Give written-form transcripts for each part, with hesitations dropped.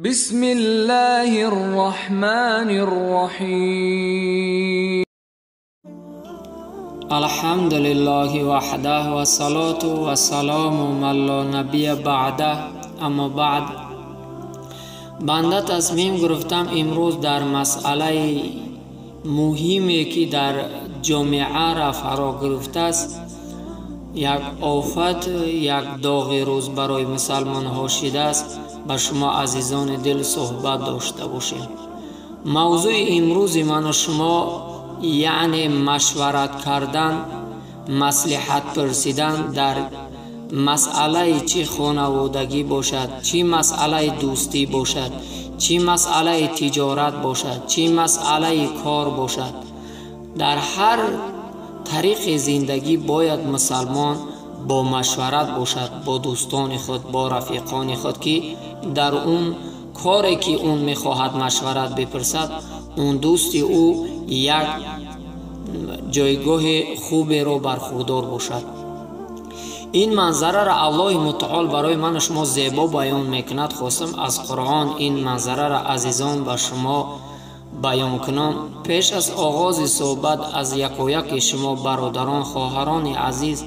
بسم الله الرحمن الرحيم. الحمد لله وحده والصلاة والسلام من لا نبی بعده. اما بعد، بنده تصمیم گرفتم امروز در مسئله مهمی که در جامعه را فرا گرفته است، یک آفت، یک داغ روز برای مسلمان ها شده است، با شما عزیزان دل صحبت داشته باشیم. موضوع امروز من و شما یعنی مشورت کردن، مصلحت پرسیدن در مسئله چی خانوادگی باشد، چی مسئله دوستی باشد، چی مسئله تجارت باشد، چی مسئله کار باشد، در هر طریق زندگی باید مسلمان با مشورت باشد، با دوستان خود، با رفیقان خود، که در اون کاری که اون میخواهد مشورت بپرسد، اون دوست او یک جایگاه خوبی را برخوردار باشد. این منظره را الله متعال برای من و شما زیبا بیان میکند. خواستم از قرآن این منظره را عزیزان به شما بیان کنم. پیش از آغاز صحبت از یکایک شما برادران، خواهران عزیز،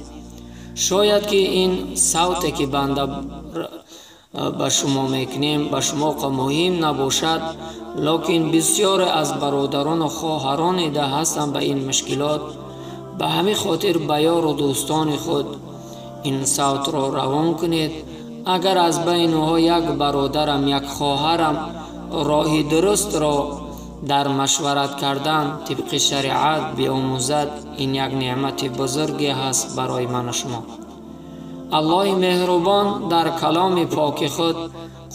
شاید که این صوتی که بنده به شما میکنیم به شما مهم نباشد، لکن بسیار از برادران و خواهران ده هستند به این مشکلات. به همین خاطر به یار و دوستان خود این صوت را روان کنید. اگر از بین ها یک برادرم، یک خواهرم راه درست را در مشورت کردن طبق شریعت بیاموزد، این یک نعمت بزرگی هست برای من و شما. الله مهربان در کلام پاک خود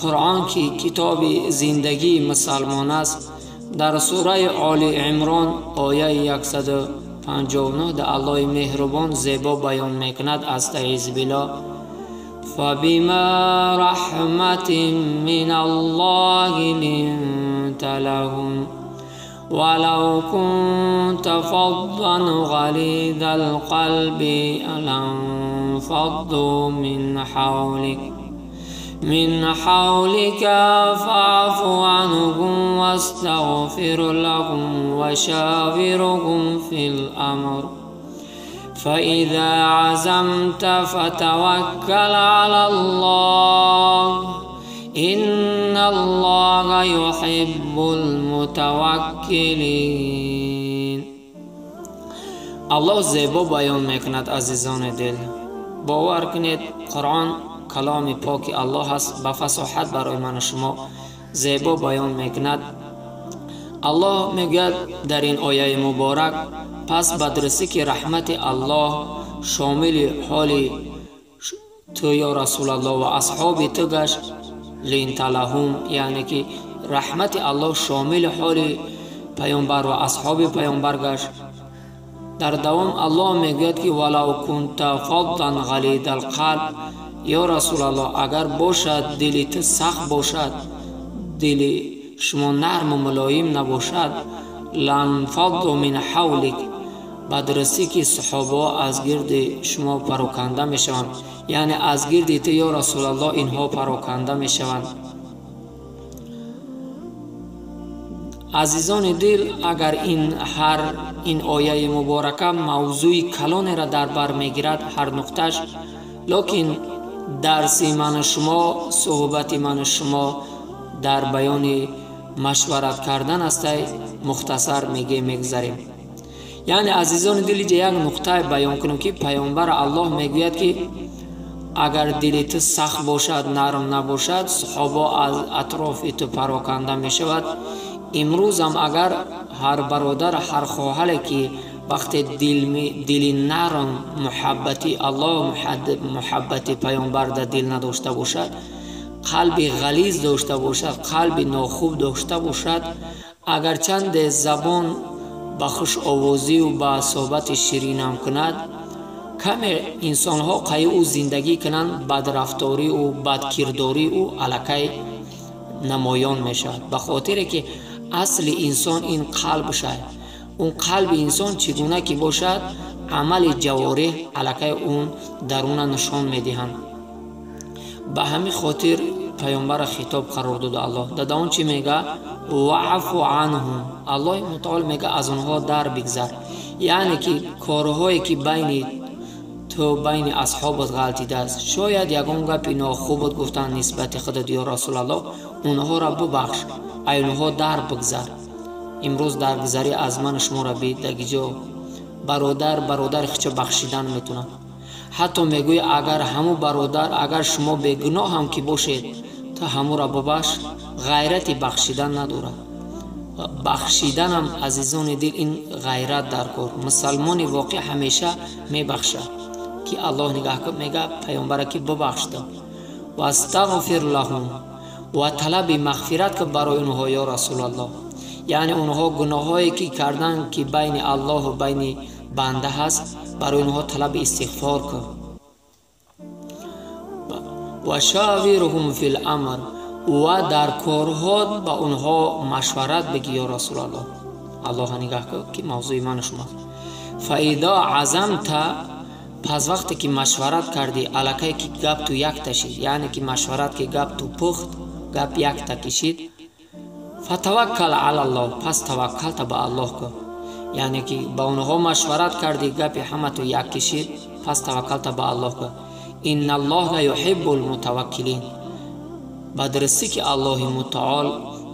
قرآن که کتاب زندگی مسلمان است، در سوره آل عمران آیه 159 در الله مهربان زیبا بیان میکند. استعیذ بالله: فبما رحمت من الله لنت لهم ولو كنت فظا غليظ القلب لانفضوا من حولك فاعف عنهم واستغفر لهم وشاورهم في الأمر فإذا عزمت فتوكل على الله إن الله يحب المتوکلین. الله زیبا بیان میکند. عزیزان دل، باور کنید قرآن کلام پاک الله است، به فصاحت برای من و شما زیبا بیان میکند. الله میگوید در این آیه مبارک: پس بدرسی که رحمت الله شامل حال تو یا رسول الله و اصحاب تو گشت، لنت لهم، یعنی که رحمت الله شامل حال پیامبر و اصحاب پیامبر گشت. در دوام الله میگوید که ولو كنت فظا غلیظ القلب، یا رسول الله اگر باشد دل تو سخت باشد، دل شما نرم و ملایم نباشد، لانفضوا من حولک، بدرسی که صحابه از گرد شما پراکنده میشوند، یعنی از گرد تو یا رسول الله اینها پراکنده میشوند. عزیزان دل، اگر این آیه مبارکه موضوع کلانی را در بر میگیرد، هر نقطهش، لکن درس من و شما، صحبت من و شما در بیان مشورت کردن است، مختصر میگه میگذاریم. یعنی عزیزان دل، یک نقطه بیان کنم که پیامبر الله میگوید که اگر دل تو سخت باشد، نرم نباشد، صحابه از اطراف تو پراکنده میشود. امروز هم اگر هر برادر، هر خواهر که وقتی دل نرم، محبتی الله، محبت پیامبر در دل نداشته باشد، قلب غلیظ داشته باشد، قلب ناخوب داشته باشد، اگر چند زبان به خوش آوازی و به صحبت شیرین هم کند، کم انسان ها قای او زندگی کنند، بدرفتاری او، بدکرداری او الکی نمایان می شود. به خاطر که اصل انسان این قلب شد، اون قلب انسان چگونه که باشد، عمل جوارح الکی اون درون نشان می دهند. به همین خاطر паёмбара хитоб қарор дода Аллоҳ. Дар он чӣ мега? Ваъфу анҳум. Аллоҳи мутаол мега аз онҳо дар бигзар. Яъне ки корҳое ки байни ту байни асҳобат ғалтидааст, шояд ягон гапи нохубат гуфтанд нисбати худат ё Расулаллоҳ, онҳоро бубахш, ай онҳо дар бигзар. Имрӯз даргузарӣ аз ману шуморо бедагиҷо бародар бародари худро бахшидан метавонад. Ҳатто мегӯяд агар ҳаму бародар, агар шумо бегуноҳ ҳам ки бошед, то ҳамуро бубахш, ғайрати бахшидан надорад. Бахшиданам азизони дил ин ғайрат дар кор. Мусалмони воқеъ ҳамеша мебахшад, ки Аллоҳ нигаҳ мега паёмбара ки бубахшда. Вастағфир лаҳум, ва талаби мағфират ки барои онҳо ё Расулаллоҳ. Яъне онҳо гуноҳҳое ки карданд ки байни Аллоҳу байни банда ҳаст, барои онҳо талаби истиғфор кун. Ва шавирҳум фил амр, ва дар корҳо ба онҳо машварат бигӣ ё Расулаллоҳ. Аллоҳ нигаҳ кун ки мавзӯи ману шумост. Фаизо азамта, пас вақте ки машварат кардӣ, аллакай ки гап ту якта шид, яъне ки машварат ки гап ту пухт, гап якта кишид, фатаваккал алаллоҳ, пас таваккалта ба Аллоҳ кун. Яъне ки ба онҳо машварат кардӣ, гапи ҳама ту як кишид, пас таваккалта ба Аллоҳ кун. Инналлоҳа юҳиббул мутаваккилин. Ба дурустӣ ки Аллоҳи мутаол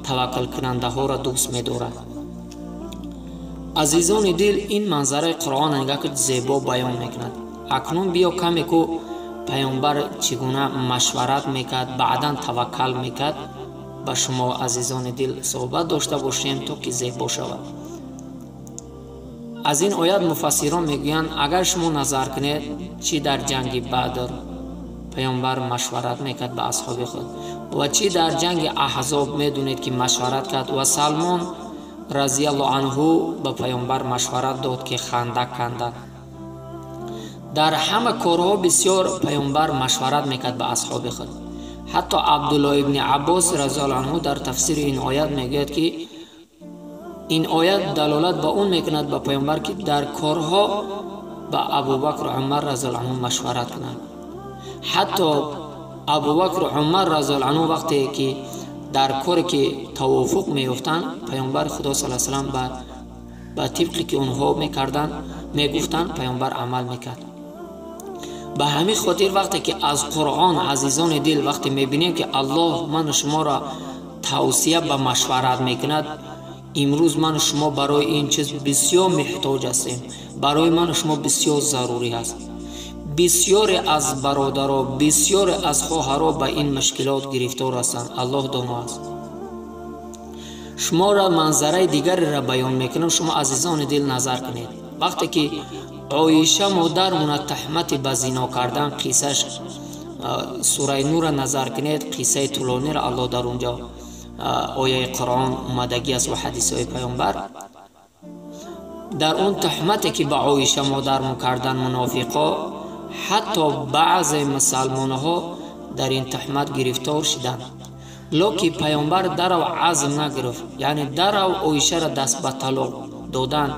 таваккалкунандаҳоро дӯст медорад. Азизони дил, ин манзараи Қуръон нигоҳ ки зебо баён мекунад. Акнун биё каме ку паёмбар чӣ гуна машварат мекард, баъдан таваккал мекард, ба шумо азизони дил суҳбат дошта бошем то ки зебо шавад. Аз ин оят муфассирон мегӯянд, агар шумо назар кунед, чӣ дар ҷанги Бадр паёмбар машварат мекард ба асҳоби худ ва чӣ дар ҷанги Аҳзоб медонед ки машварат кард ва Салмон разияллоҳу анҳу ба паёмбар машварат дод ки хандак канданд. Дар ҳама корҳо бисёр паёмбар машварат мекард ба асҳоби худ. Ҳатто Абдуллоҳ ибни Аббос разияллоҳу анҳу дар тафсири ин оят мегӯяд ки ин оят далолат ба он мекунад ба паёмбар ки дар корҳо ба Абубакр Умар разияллоҳу анҳу машварат кунанд. Ҳатто Абубакр Умар разияллоҳу анҳу вақте ки дар коре ки тавофуқ меёфтанд, паёмбари Худо саллаллоҳу алайҳи васаллам ба тибқе ки онҳо мекарданд, мегуфтанд, паёмбар амал мекард. Ба ҳамин хотир вақте ки аз Қуръон азизони дил вақте мебинем ки Аллоҳ ману шуморо тавсия ба машварат мекунад, имрӯз ману шумо барои ин чиз бисёр муҳтоҷ ҳастем, барои ману шумо бисёр зарурӣ аст. Бисёре аз бародаро, бисёре аз хоҳаро ба ин мушкилот гирифтор ҳастанд. Аллоҳ доно аст. Шуморо манзараи дигареро баён мекунам, шумо азизони дил назар кунед. Вақте ки Оиша модармона таҳмати ба зино кардан қиссаш, сураи Нурро назар кунед, қиссаи тӯлониро Аллоҳ дар он ҷо ояи Қуръон омадагӣ аст ва ҳадисҳои паёмбар. Дар он таҳмате ки ба Оиша модармон кардан мунофиқо, ҳатто баъзе мусалмонҳо дар ин таҳмат гирифтор шиданд. Лекин паёмбар дарав азм нагирифт, яъне дарав Оишаро даст ба талоқ додан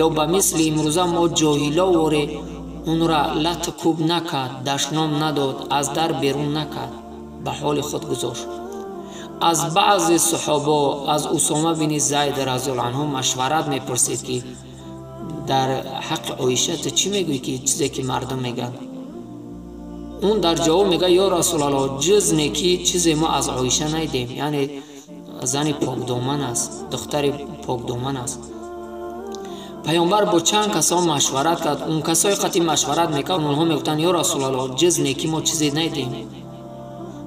ё ба мисли имрӯза мо ҷоҳиловоре онро лату кӯб накард, дашном надод, аз дар берун накард, ба ҳоли худ гузошт. Аз баъзе саҳобо, аз Усома бини Зайд разияллоҳу анҳу машварат мепурсид ки дар ҳаққи Оиша ту чӣ мегӯӣ ки чизе ки мардум мегӯянд? Он дар ҷавоб мегӯяд: ё Расулаллоҳ, ҷуз неки чизе мо аз Оиша надидем, яъне зани покдоман аст, духтари покдоман аст. Паёмбар бо чанд касо машварат кард. Он касое қати машварат мекард, онҳо мегуфтанд: ё Расулаллоҳ, ҷуз неки мо чизе надидем.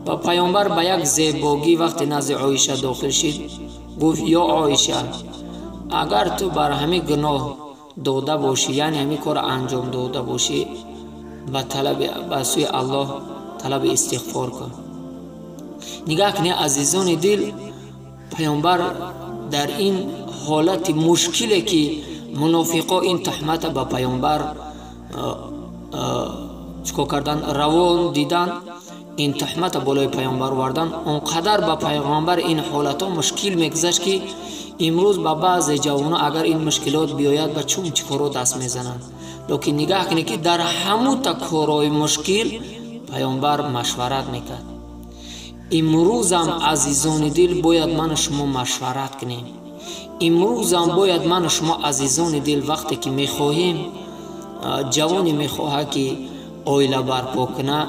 Ва паёмбар ба як зебогӣ вақте назди Оиша дохил шид, гуфт: ё Оиша, агар ту бар ҳамин гуноҳ дода бошӣ, яъне ҳамин корро анҷом дода бошӣ, ба сӯи Аллоҳ талаби истиғфор кун. Нигаҳ кунед азизони дил, паёмбар дар ин ҳолати мушкиле ки мунофиқо ин туҳмата ба паёмбар чикор кардан, равон дидан, ин туҳмата болои паёмбар овардан, он қадар ба паёмбар ин ҳолатҳо мушкил мегузашт ки имрӯз ба баъзе ҷавонон агар ин мушкилот биёяд, ба чун чӣ корҳо даст мезананд. Лекин нигаҳ кунед ки дар ҳамута корҳои мушкил паёмбар машварат мекард. Имрӯзам, азизони дил, бояд ману шумо машварат кунем. Имрӯзам бояд ману шумо, азизони дил, вақте ки мехоҳем, ҷавоне мехоҳад ки оила барпо кунад,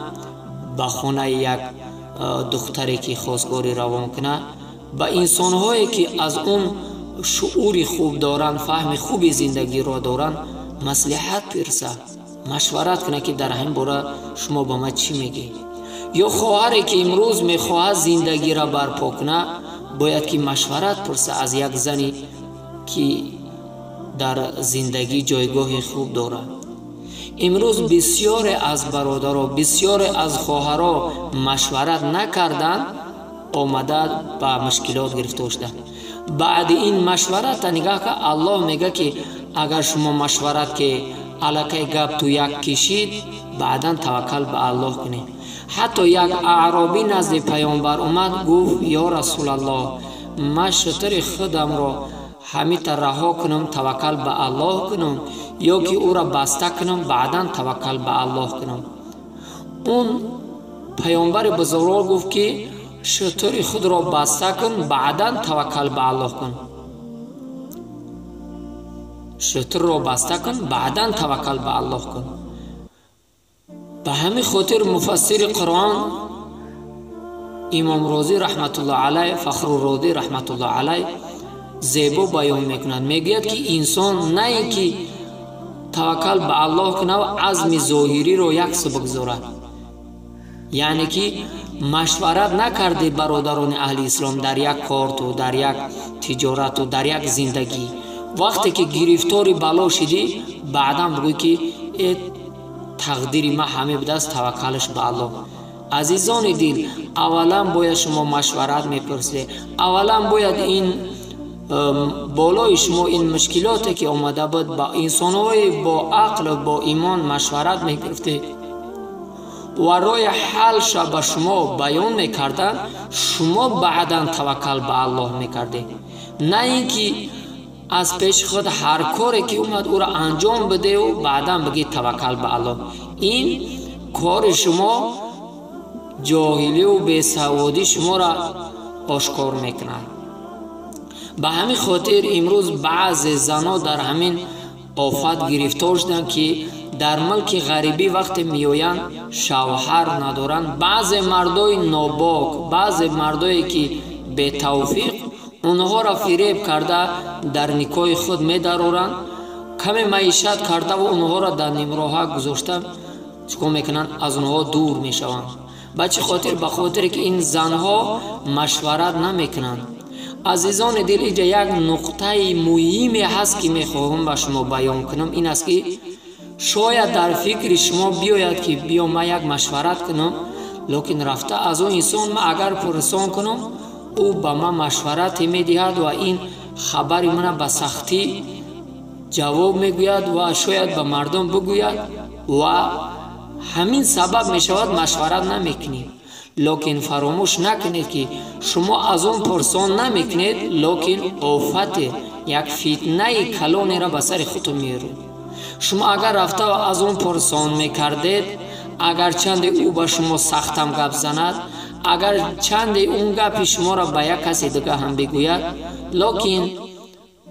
ба хонаи як духтаре ки хостгорӣ равон кунад, ба инсонҳое ки аз он шуури хуб доранд, фаҳми хуби зиндагиро доранд, маслиҳат пирса, машварат кунад ки дар ҳамин бора шумо ба ман чӣ мегӯед. Ё хоҳаре ки имрӯз мехоҳад зиндагиро барпо кунад, бояд ки машварат пурса аз як зане ки дар зиндагӣ ҷойгоҳи хуб дорад. Имрӯз бисёре аз бародаро, бисёре аз хоҳаро машварат накарданд, омада ба мушкилот гирифтор шуданд. Баъди ин машварата нигаҳ кар, Аллоҳ мега ки агар шумо машварат ки аллакай гап ту як кишид, баъдан таваккал ба Аллоҳ кунед. Ҳатто як аъробӣ назди паёмбар омад, гуфт: ё Расулаллоҳ, ман шутури худамро ҳамита раҳо кунам, таваккал ба Аллоҳ кунам, ё ки ӯро баста кунам, баъдан таваккал ба Аллоҳ кунам? Он паёмбари бузургвор гуфт ки шутури худро баста кун, баъдан таваккал ба Аллоҳ кун. Шутурро баста кун, баъдан таваккал ба Аллоҳ кун. Ба ҳамин хотир муфассири Қуръон Имом Розӣ раҳматуллоҳ алайҳ, Фахруррозӣ раҳматуллоҳ алайҳ зебо баён мекунад. Мегӯяд ки инсон на ин ки таваккал ба Аллоҳ кунад ва азми зоҳириро яксу бигзорад, яъне ки машварат накарди бародарони аҳли ислом дар як корту, дар як тиҷорату, дар як зиндагӣ. Вақте ки гирифтори бало шидӣ, баъдан бигӯй ки э тақдири ман ҳаме будааст, таваккалш ба Аллоҳ. Азизони дил, аввалан бояд шумо машварат мепурсед, аввалан бояд ин болои шумо ин мушкилоте ки омада буд ба инсонҳои бо ақлу бо имон машварат мегирифтед ва роҳи ҳалша ба шумо баён мекарданд, шумо баъдан таваккал ба Аллоҳ мекардед, на ин ки аз пеши худ ҳар коре ки омад ӯро анҷом бидеу баъдан бигӣ таваккал ба Аллоҳ. Ин кори шумо ҷоҳилию бесаводӣ шуморо ошкор мекунад. Ба ҳамин хотир имрӯз баъзе занҳо дар ҳамин офат гирифтор шуданд ки дар мулки ғарибӣ вақте меоянд шавҳар надоранд. Баъзе мардои нобок, баъзе мардое ки бетавфиқ, онҳоро фиреб карда дар никоҳи худ медароранд, каме маишат кардаву онҳоро дар нимроҳа гузошта чикор мекунанд? Аз онҳо дур мешаванд. Ба чӣ хотир? Ба хотире ки ин занҳо машварат намекунанд. Азизони дил, инҷа як нуқтаи муҳиме ҳаст ки мехоҳам ба шумо баён кунам, ин аст ки шояд дар фикри шумо биёяд ки биё ман як машварат кунам, лекин рафта аз он инсон ман агар пурсон кунам, ӯ ба ман машварате медиҳад ва ин хабари мана ба сахтӣ ҷавоб мегӯяд ва шояд ба мардум бигӯяд ва ҳамин сабаб мешавад машварат намекунед. Лекин фаромӯш накунед ки шумо аз он пурсон намекунед, лекин офате, як фитнаи калонеро ба сари худтон меоред. Шумо агар рафта аз он пурсон мекардед, агарчанде ӯ ба шумо сахтам гап занад, агар чанде он гапи шуморо ба як касе дига ҳам бигӯяд, лекин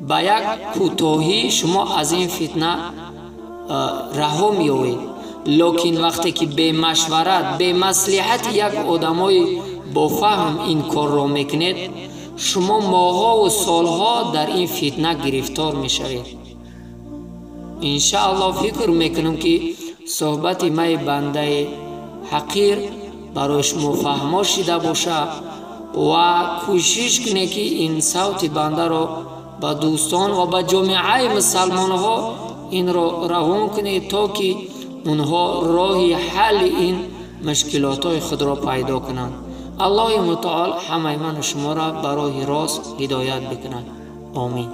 ба як кӯтоҳӣ шумо аз ин фитна раҳо меёвед. Лекин вақте ки бемашварат, бемаслиҳати як одамои бофаҳм ин корро мекунед, шумо моҳову солҳо дар ин фитна гирифтор мешавед. Иншааллоҳ фикр мекунам ки суҳбати май бандаи ҳақир барои шумо фаҳмо шида бошад ва кӯшиш кунед ки ин савти бандаро ба дӯстон ва ба ҷомеаи мусалмонҳо инро равон кунед, то ки онҳо роҳи ҳалли ин мушкилотҳои худро пайдо кунанд. Аллоҳи мутаол ҳамаи ману шуморо ба роҳи рост ҳидоят бикунад. Омин.